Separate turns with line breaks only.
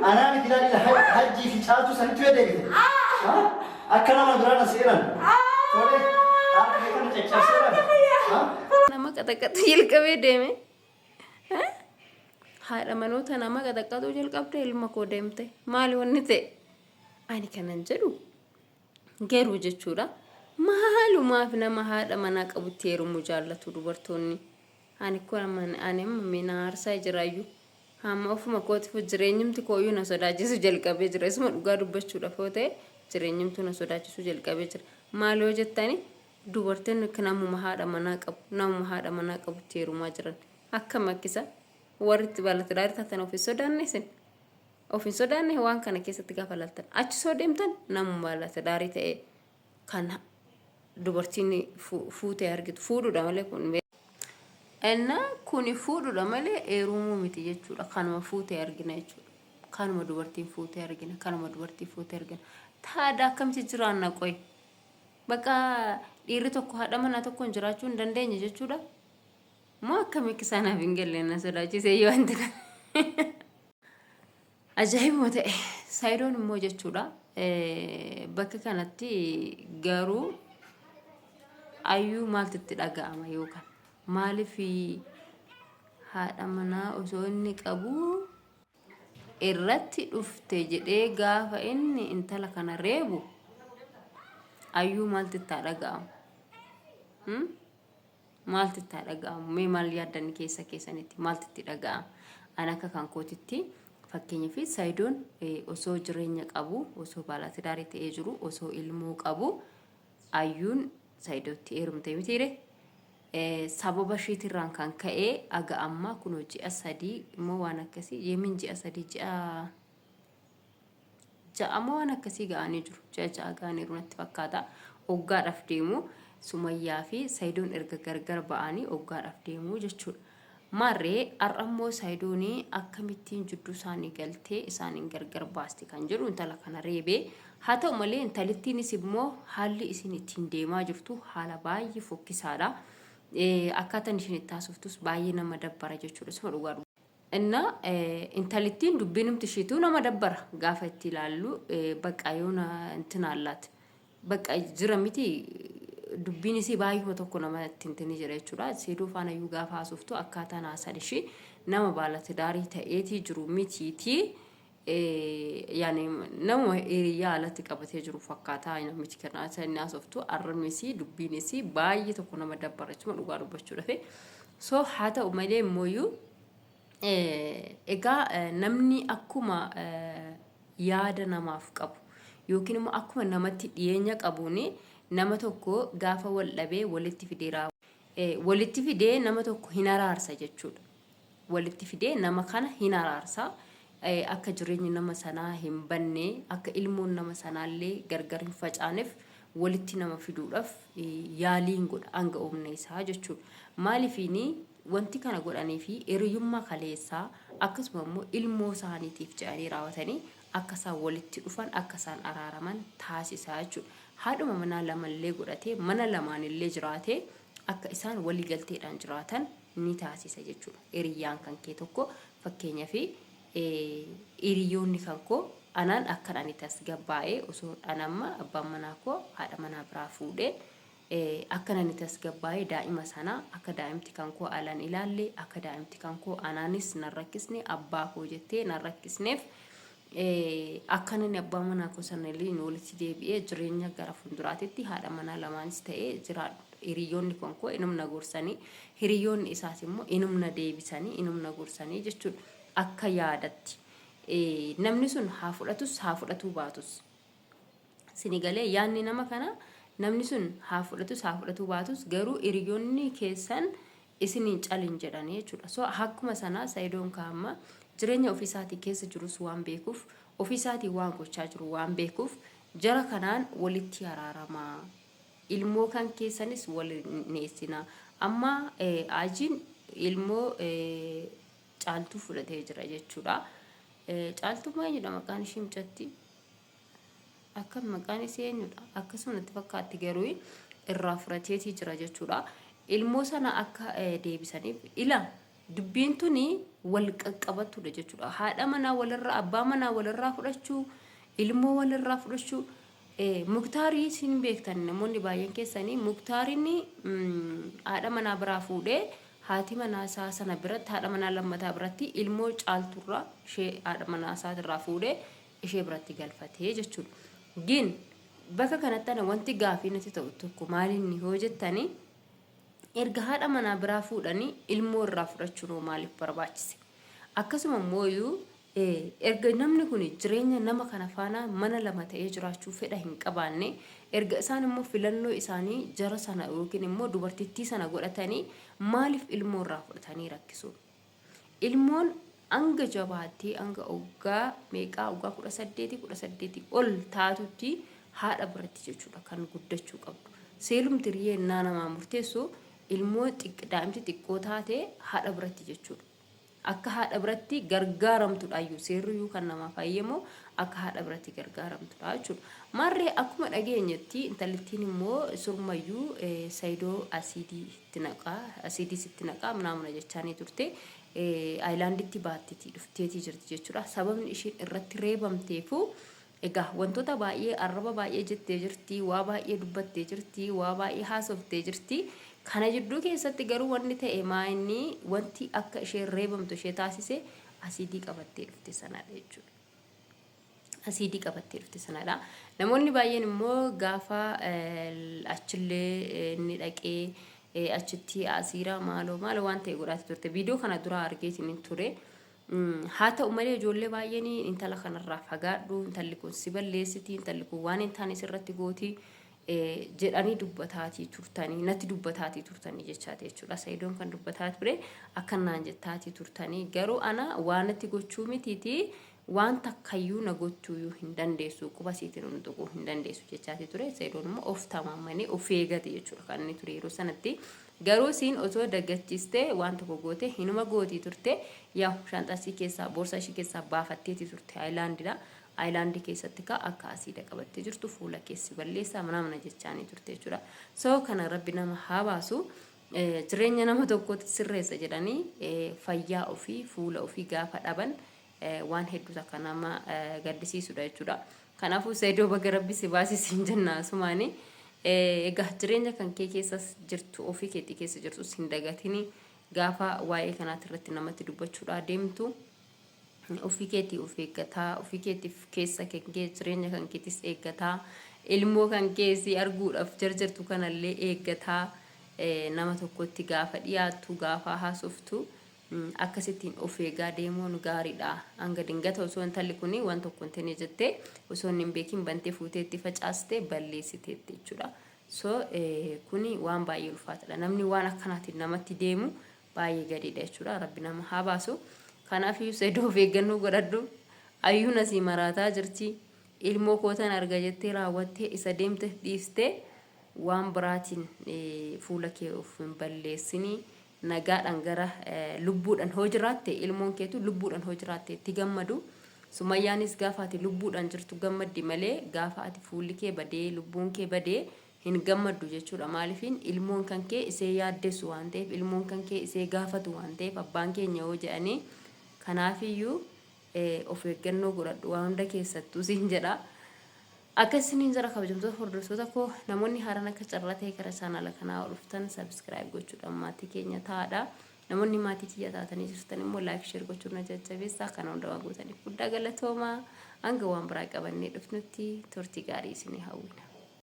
Anaa miti ilaali hajjii fi caaltuu sanitti yoo deebite. Akka nama biraa na seeran. Tole. Harka kee kana caccabseeran.
Nama qaxaqaxuu jalqabee deeme. Haadha manoota nama qaxaqaxuu jalqabde ilma koo deemte. Maali wanni ta'e? Ani kanan jedhu garuu jechuudha. Maalumaaf nama haadha manaa qabutti heerumuu jaallatu dubartoonni. Ani kun amma ani amma mina aarsaa jiraayyuu. Hamma ofuma kootifu jireenyumti kooyyuu na sodaachisu jalqabee jira. Isuma dhugaa dubbachuudhaaf yoo ta'e jireenyumtu na sodaachisuu jalqabee jira. Maal yoo jettani dubartoonni akka namuma haadha manaa qabu namuma haadha manaa qabutti heerumaa jiran. Akkam akkisa warri itti baala taatan of hin sodaanne isin. Of hin sodaanne waan kana keessatti gaafa laaltan. Achi soo deemtan namuma baala tidaarii ta'e kan dubartiin fuutee argitu fuudhuudha malee kun Enna kuni fuudhuudha malee heerumuu miti jechuudha. Kanuma fuutee argina jechuudha. Kanuma dubartiin fuutee argina. Kanuma dubartii fuutee argina. Taada akkamitti jiraanna qoy? Bakka dhiirri tokko haadha manaa tokkoon jiraachuu hin dandeenye jechuudha. Moo akkami akka isaanaaf hin galle na sodaachisee yoo wanti kana. Ajaa'ibuma ta'e. Saayidoon immoo jechuudha. Bakka kanatti garuu ayyuu maaltu itti dhaga'ama yookaan maaliif haadha manaa osoo inni qabu irratti dhufte jedhee gaafa inni intala kana reebu ayyuu maaltu itti dhaga'amu? Maaltu itti haa dhaga'amu? Mee maal yaaddan keessa keessanitti maaltu itti dhaga'ama? An akka kan kootitti fakkeenyaaf Saayidoon osoo jireenya qabu, osoo baalatidaarii ta'ee jiru, osoo ilmoo qabu ayyuun Saayidootti heerumte mitiire. Sababa ishiitirraan kan ka'e aga ammaa kunoo ji'a 3 immoo waan akkasii yemin ji'a 3 ji'a 6 moo waan akkasii ga'anii jiru. Ji'a 6 ga'aniiru natti fakkaata. Oggaadhaaf deemu Sumayyaa fi Sayidoon erga gargar ba'anii oggaadhaaf deemu jechuudha. Maarree har'a immoo Sayidoon akkamittiin jidduu isaanii galtee isaaniin gargar baasti kan jedhu intala kana reebee. Haa ta'u malee intalittiinis immoo haalli isin ittiin deemaa jirtu haala baay'ee fokkisaadha. Akkaataan isheen itti haasoftus baay'ee nama dabbara jechuudha. Isuma dhugaa Inna intalittiin dubbiinumti ishiituu nama dabbara gaafa itti ilaallu bakka yoona intina allaat bakka jira miti dubbiin isii baay'uma tokko nama itti intini jira jechuudha. Seedoo faana iyyuu gaafa haasoftu akkaataan haasan ishii nama baala tidaarii ta'eetii jiru mitiitii yaani nama hiriyaa alatti qabatee jiru fakkaataa namichi kana inni haasoftu arrabni isii dubbiin isii baay'ee tokko nama dabbara jechuudha dhugaa dubbachuudhaaf. So haa ta'u malee immoo egaa namni akkuma yaada namaaf qabu yookiin immoo akkuma namatti dhiyeenya qabuun nama tokko gaafa wal dhabee walitti fidee walitti fidee nama tokko hin araarsa jechuudha. Walitti fidee nama kana hin araarsa. Akka jireenyi nama sanaa hin banne, akka ilmoon nama sanaallee gargar hin facaaneef walitti nama fiduudhaaf yaaliin godha hanga humna isaa jechuudha. Maaliifiini wanti kana godhanii fi hiriyummaa kaleessaa akkasuma immoo ilmoo isaaniitiif jedhanii raawwatanii akka isaan walitti dhufan akka isaan araaraman taasisaa jechuudha. Haadhuma manaa lamallee godhatee mana lamaanillee jiraatee akka isaan walii galteedhaan jiraatan ni taasisa jechuudha. Hiriyyaan kan kee tokko fakkeenyaaf hiriyoonni kan koo anaan akkan ani tasgabbaa'ee osoo an amma abbaan manaa koo haadha manaa biraa fuudhee akkan ani tasgabbaa'ee daa'ima sana akka daa'imti kan koo alan ilaalle akka daa'imti kan koo anaanis nan rakkisne abbaa koo jettee nan rakkisneef akkan ani abbaa manaa koo sana waliin walitti deebi'ee jireenya gara fuulduraatitti haadha manaa lamaanis ta'ee jiraadhu. Hiriyoonni kan koo inum na gorsanii hiriyoonni isaas immoo inum na deebisanii inum na gorsanii jechuudha akka yaadatti. Namni sun haa fudhatus haa fudhatuu baatus. Sini galee yaadni nama kana namni sun haa fudhatus haa fudhatuu baatus garuu hiriyoonni keessan isiniin calin jedhanii jechuudha. So akkuma sanaa Sa'idoon kaamma jireenya ofii isaatii keessa jirus waan beekuuf ofii isaatii waan gochaa jiru waan beekuuf jara kanaan walitti araaramaa. Ilmoo kan keessanis wal neessinaa. Amma Ajiin ilmoo caaltuu fudhatee jira jechuudha. Caaltuu maa eenyudha maqaan ishii mucatti? Akkam maqaan isii eenyudha? Akkasuma natti fakkaatti garuu irraa fudhateetii jira jechuudha. Ilmoo sana akka deebisaniif ila Dubbiin tuni wal qaqqabattuudha jechuudha. Haadha manaa walirraa, abbaa manaa walirraa fudhachuu, ilmoo walirraa fudhachuu. Muktaarii isin beektan namoonni baay'een keessanii Muktaariin haadha manaa biraa fuudhee haati manaa isaa sana biratti haadha manaa lammataa biratti ilmoo caalturraa ishee haadha manaa isaatirraa fuudhee ishee biratti galfatee jechuudha. Gin bakka kanatti ana wanti gaafii natti ta'u tokko maalinni hoo jettanii Erga haadha manaa biraa fuudhanii ilmoo irraa fudhachuun hoo maaliif barbaachise? Akkasuma immoo erga namni kun jireenya nama kana faana mana lama ta'ee jiraachuu fedha hin qabaanne, erga isaan immoo filannoo isaanii jara sana yookiin immoo dubartittii sana godhatanii maaliif ilmoo irraa fudhatanii rakkisu? Ilmoon hanga jabaattee hanga oggaa meeqaa oggaa 18 18 ol taatutti haadha biratti jechuudha kan guddachuu qabdu. Seelumti hiriyee innaa namaa murteessu ilmoo daa'imti xiqqoo taate haadha biratti jechuudha. Akka haadha biratti gargaaramtudhaayyuu seerriyyuu kan namaaf hayyamu akka haadha biratti gargaaramtudha jechuudha. Maarree akkuma dhageenyetti intalittiin immoo surmayyuu Sayidoo asiidii itti naqaa asiidii sitti naqaa minaamuna jechaanii turte aayilaanditti baatteetii dhufteetii jirti jechuudha. Sababni ishiin irratti reebamteefu egaa wantoota baay'ee arraba baay'ee jettee jirti, waa baay'ee dubbattee jirti, waa baay'ee haasoftee jirti. Kana jidduu keessatti garuu wanni ta'e maa inni wanti akka isheen reebamtu ishee taasise asiidii qabattee dhufte sanadha jechuudha. Asiidii qabattee dhufte sanadha. Namoonni baay'een immoo gaafa achillee inni dhaqee achitti asiira maaloo maaloo waan ta'e godhaati turte. Viidiyoo kana duraa argeetiin hin ture. Haa ta'u malee ijoollee baay'een intala kanarraa fagaadhu, intalli kun si balleessiti, intalli kun waan hin taane sirratti gooti jedhanii dubbataatii turtanii, natti dubbataatii turtanii jechaati jechuudha. Sayidoon kan dubbataa ture akkanaan jettaatii turtanii garuu ana waan natti gochuu mitiitii waan takkayyuu na gochuuyyuu hin dandeessu quba isiitiin nu tuquu hin dandeessu jechaati ture. Sayidoon immoo of tamaammanee of eegate jechuudha kan inni ture yeroo sanatti. Garuu isiin osoo dagachiistee waan tokko goote hinuma gootii turte yaa shaanxaa isii keessaa boorsaa ishii keessaa baafatteeti turte haayilaandidha. Haayilaandii keessatti kaa akka asiida qabattee jirtu fuula keessi balleessaa mana mana jechaanii turte jechuudha. So kana rabbi nama haa baasu. Jireenya nama tokkootti sirreessa jedhanii fayyaa ofii fuula ofii gaafa dhaban waan hedduu takka nama gaddisiisudha jechuudha. Kanaafuu Saidoo baga rabbi si baase siin jenna asumaani. Egaa jireenya kan kee keessas jirtu ofii keetii keessa jirtus hin dagatini gaafa waa'ee kanaati irratti namatti dubbachuudhaa deemtu ofii keetii of eeggataa ofii keetiif keessa kan kee jireenya kan keetis eeggataa ilmoo kan kee si arguudhaaf jarjartu kanallee eeggataa nama tokkotti gaafa dhiyaattu gaafa haasoftu Akkasittiin of eegaa deemuun gaariidha. Hanga dingata osoo intalli kun waan tokko hin tene jettee osoo inni hin beekin bantee fuutee itti facaaste balleessiteetti jechuudha. So kuni waan baay'ee ulfaatadha. Namni waan akkanaatiin namatti deemu baay'ee gadiidha jechuudha. Rabbi nama haa baasu. Kanaaf iyyuu Saidoo of eeggannoo godhadhu. Ayyuun asii maraataa jirti. Ilmoo kootan arga jettee raawwattee isa deemte dhiistee waan biraatiin fuula kee of hin balleessinii. Nagaadhaan gara lubbuudhan hoo jiraatte ilmoon keetu lubbuudhan hoo jiraatte itti gammadu. Sumayyaanis gaafa ati lubbuudhan jirtu gammaddi malee gaafa ati fuulli kee badee lubbuun kee badee hin gammaddu jechuudha. Maalifiin ilmoon kan kee isee yaaddessu waan ta'eef ilmoon kan kee isee gaafatu waan ta'eef abbaan keenya hoo jedhanii kanaafiyyuu of eeggannoo godhadhu waan hunda keessattuu siin jedha. Akkas isiniin jira kabajamtoota hordoftoota koo namoonni haaraan akka carraa ta'e gara chaanaala kanaa dhuftan subscribe gochuudhaan maatii keenya ta'aadha. Namoonni maatii kiyya taatanii jirtan immoo like share gochuun na jajjabeessaa kana hundumaa gootaniif guddaa galatoomaa. Hanga waan biraa qabannee dhufnutti turtii gaarii isinii hawwina.